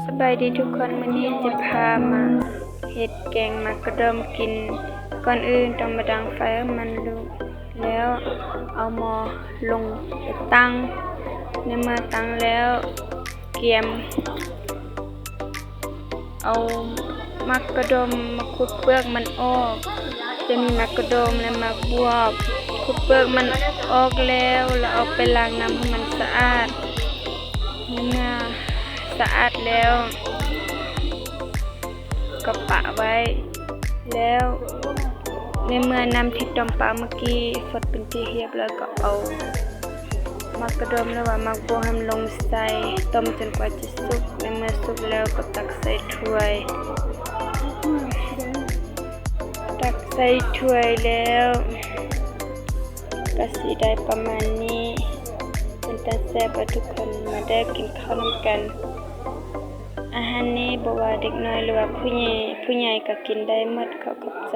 ສະບາຍດີທຸກຄົນ, ມື້ນີ້ຈະພາມາເຮັດແກງໝາກກະດົມກິນ. ກ່ອນອື່ນຕ້ອງມາດັງໄຟໃຫ້ມັນລຸກ ແລ້ວເອົາໝໍ້ລົງໄປຕັ້ງ. ໃນເມື່ອຕັ້ງແລ້ວ ກຽມເອົາໝາກກະດົມມາຂຸດເປືອກມັນອອກ. ຈະມີໝາກກະດົມ ແລະ ໝາກບວບ. ຂຸດເປືອກມັນອອກແລ້ວ ແລ້ວເອົາໄປລ້າງນ້ຳໃຫ້ມັນສະອາດ. ໃນເມື່ອສະອາດແລ້ວ ກໍປະໄວ້. ແລ້ວໃນເມື່ອນ້ຳທີ່ຕົ້ມປາເມື່ອກີ້ຟົດເປັນທີ່ຮຽບຮ້ອຍ ກໍເອົາໝາກກະດົມ ຫຼືວ່າໝາກບວບຫັ້ນລົງໃສ່ ຕົ້ມຈົນກວ່າຈະສຸກ. ໃນເມື່ອສຸກແລ້ວກໍຕັກໃສ່ຖ້ວຍ. ຕັກໃສ່ຖ້ວຍແລ້ວ ກໍຊິໄດ້ປະມານນີ້. ເປັນຕາແຊບບໍ່ທຸກຄົນ? ມາເດີ ກິນເຂົ້ານຳກັນ. ອາຫານນີ້ບໍ່ວ່າເດັກນ້ອຍ ຫຼືວ່າຜູ້ໃຫຍ່ ຜູ້ໃຫຍ່ກໍກິນໄດ້ໝົດ. ຂໍຂອບໃຈ.